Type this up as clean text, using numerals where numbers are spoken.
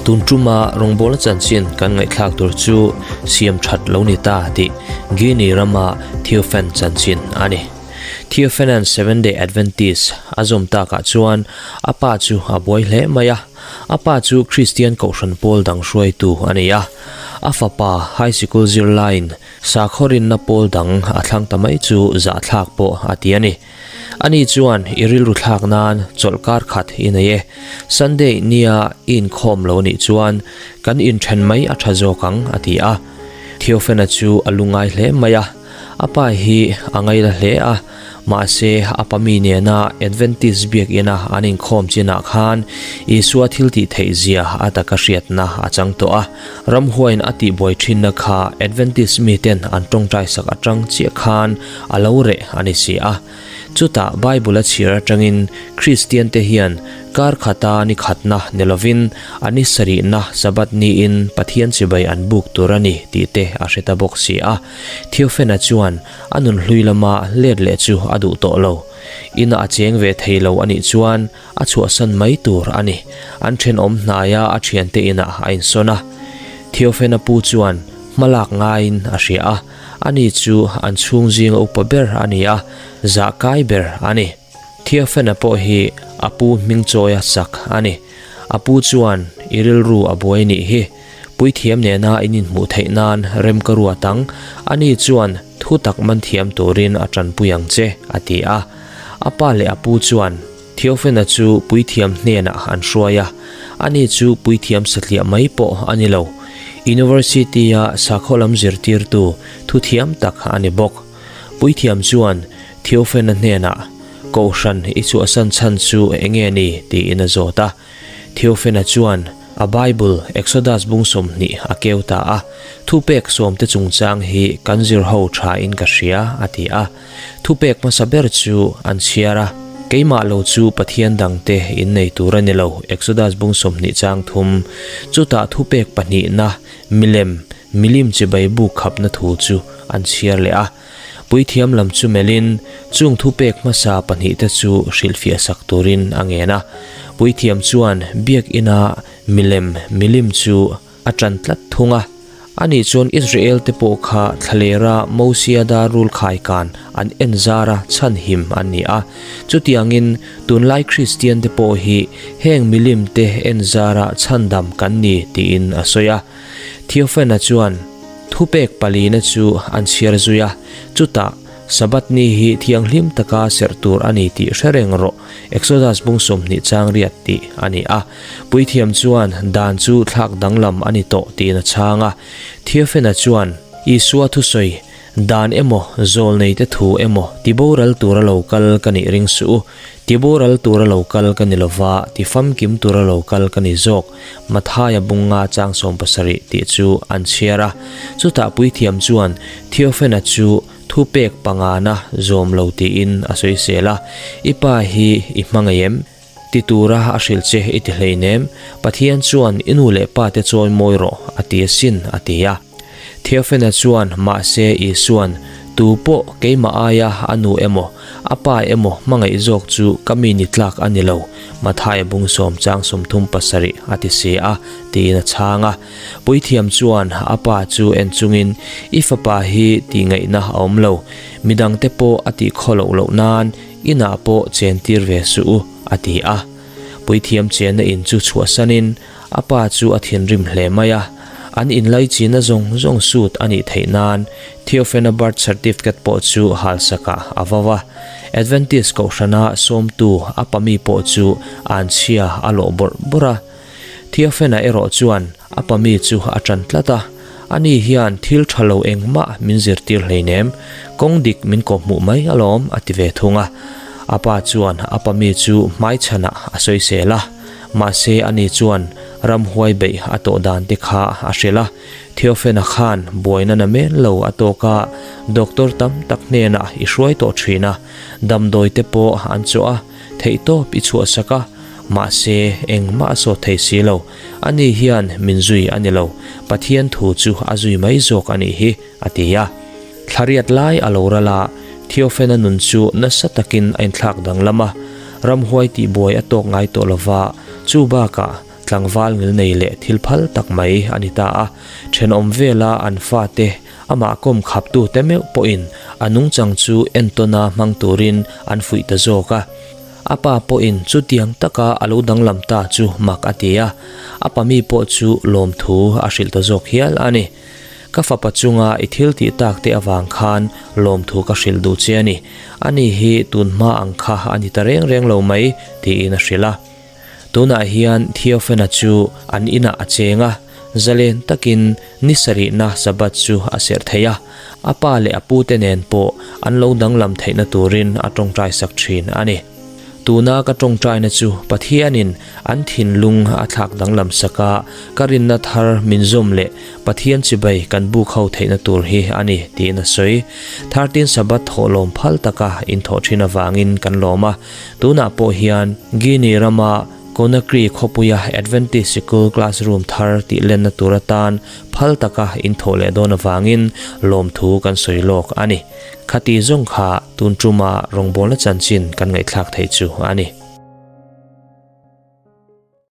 Tun tuma rawngbawlna chanchin kan ngaihthlak tur chu siam that lo ni ta tih Guinea rama Theophan chanchin a ni. Theophan-a'n Seventh-day Adventist a zawm takah chuan a pa chu a buai hle mai a. A pa chu Kristian Kohhran pawl dang hruaitu a ni a. A fapa high sikul zirlaiin sakhaw rinna pawl dang a thlang ta mai chu zahthlak pawh a ti a ni. Ani chuan i rilru thlak nan chawlh kar khat i nei e. Sunday nia i inkhawm lo nih chuan kan inthen mai a tha zawk ang a ti a. Theophena chu a lungngai hle mai a. A pa hi a ngaila hle a, mahse a pa mi nena Adventist biakina an inkhawm chinah khan Isua thil tih theih zia a taka hriatna a chang tawh a. Ramhuain a tihbuai thinna kha Adventist miten an tawngtai sak atang chiah khan a lo reh a ni si a. Chutah Bible a chhiar atangin Kristian te hian kar khata ni khatna ni lovin a ni sarihna Sabbath niin Pathian chibai an buk tur a ni tih te a hre ta bawk si a. Theophena chuan a nun hlui lama let leh chu a duh tawh lo. Ina a cheng ve thei lo a nih chuan a chhuahsan mai tur a ni. An thenawm hnaia a thiante inah a insawn a. Theophena pu chuan hmalak ngaiin a hria a. Ani chu an chhung zinga upa ber a ni a, zah kai ber a ni. Theophena pawh hi a pu hming chawia sak a ni. A pu chuan, I rilru a buai nih hi. Puithiam nena in inhmuh theih nan rem ka ruat ang. Ani chuan thu tak man thiam turin a tanpui ang che, a ti a. A pa leh a pu chuan Theophena chu puithiam hnenah an hruai a, ani chu puithiam satliah mai pawh a ni lo. University-a sakhaw lam zirtirtu thuthiam tak a ni bawk. Puithiam chuan Theophena hnenah, Kohhran i chhuahsan chhan chu eng nge ni? tiin a zawt a. Theophena chuan a Bible, Exodus bung 20 a keu ta a, Thupek sawmte chungchang hi kan zir ho thain ka hria, a ti a. Thupek hmasa ber chu an chhiar a, Keimah lo chu Pathian dangte in nei tur a ni lo, Exodus bung 20 chang thum. Chutah thupek pahnihna, milem, milim chibai buk khapna thu chu an chhiar leh a. Puithiam lam chu melhin chung thupek hmasa pahnihte chu hrilhfiah sak turin a ngen a. Puithiam chuan biakina milem, milim chu a ṭan tlat thung a. Ani chuan Israel te pawh kha thlalera Mosia dar rul khaikan an en zara chhanhim an ni a. Chutiangin tunlai Kristian te pawh hi heng milim te en zara chhandam kan ni tiin a sawi a. Theophana chuan thupek palina chu an chhiar zui a, chutah Sabbath ni hi thianghlim taka serh tur a ni tih hre reng rawh, Exodus bung 20 chang riat tih a ni a. Puithiam chuan dan chu thlak danglam a ni tawh tiin a chhang a. Theophana chuan Isua thusawi, Dan emaw, zawlneite thu emaw tiboral tura lo kal ka nih ring suh u, Tiboral tura lo kal ka ni lova, ti famkim tura lo kal ka ni zawk, Mathaia bunga chang 70 tih chu an chhiar a. Chutah puithiam chuan Theophena chu thupek pangana zawm lo tiin a sawisel a, I pa hi i hmangaih em? Ti tura a hrilh che i ti hleinem, Pathian chuan i nu leh pa te chawi mawi rawh a ti asin a ti a. Theophena chuan mahse Isua'n tu pawh keimah aia a nu emaw a pa emaw hmangaih zawk chu ka mi ni tlak a ni lo, Mathaia bung sawm chang 37 a ti si a tiin a chhang a. Puithiam chuan a pa chu en chungin i fapa hi tihngaihna a awm lo, midangte pawh a tih khaw loh loh nan inah pawh chentir ve suh u a ti a. Puithiam chenna in chu chhuahsanin a pa chu a thinrim hle mai a, an inlaichinna zawng zawng sut a nih theih nan Theophena birth certificate pawh chu halsakah a vau a. Adventist kohhrana sawmtu a pa mi pawh chu an chhia a lawh bawrh bawrh a. Theophena erawh chuan a pa mi chu a ṭan tlat a, ani hian thil ṭha lo engmah min zirtir hleinem, kawng dik min kawhhmuh mai alawm a ti ve thung a. A pa chuan a pa mi chu hmaichhanah a sawisel a, mahse ani chuan ramhuai beih a tawh dan te kha a hrilh a. Theophena khan buaina na men lo a tawk a, doctor tam tak hnenah i hruai tawh thin a, damdawi te pawh an chawh a, theihtawp i chhuahsak a, mahse engmah a sawt thei si lo. Ani hian min zui a ni lo, Pathian thu chu a zui mai zawk a nih hi, a ti a. Thlariat lai a lo ral a, Theophena nun chu nasa takin a inthlak danglam a, ramhuai tihbuai a tawk ngai tawh lova, chu bakah. tlangval ngilnei leh thil phal tak mai a ni ta a. Thenawm vela an fate amah kawm khaptute meuh pawhin a nungchang chu entawna hmang turin an fuih ta zawk a. A pa pawhin chutiang taka a lo danglam ta chu mak a ti a, a pa mi pawh chu lawmthu a hrilh ta zawk hial a ni. Ka fapa chunga i thil tih tak te avang khan lawmthu ka hrilh duh che a ni. Ani hi tun hma ang kha a ni ta reng reng lo mai, tiin a hrilh a. Tunah hian Theophana chu an inah a cheng a, zalen takin ni sarihna Sabbath chu a serh thei a, a pa leh a pute nen pawh an lo danglam theihna turin a tawngtai sak thin a ni. Tuna ka tawngtaina chu Pathianin an thinlung a thlak danglam sak a, ka rinna thar min zawm leh Pathian chibai kan buk ho theihna tur hi a ni, tiin a sawi. 13 Sabbath thawhlawm phal taka inthawh thin avangin kan lawm a. Tunah pawh hian Guinea rama Conakry khawpuia Adventist sikul classroom thar tih lenna tur atan phal taka inthawh leh dawn avangin lawmthu kan sawi lawk a ni. Khati zawng kha tun tuma rawngbawlna chanchin kan ngaihthlak theih chu a ni.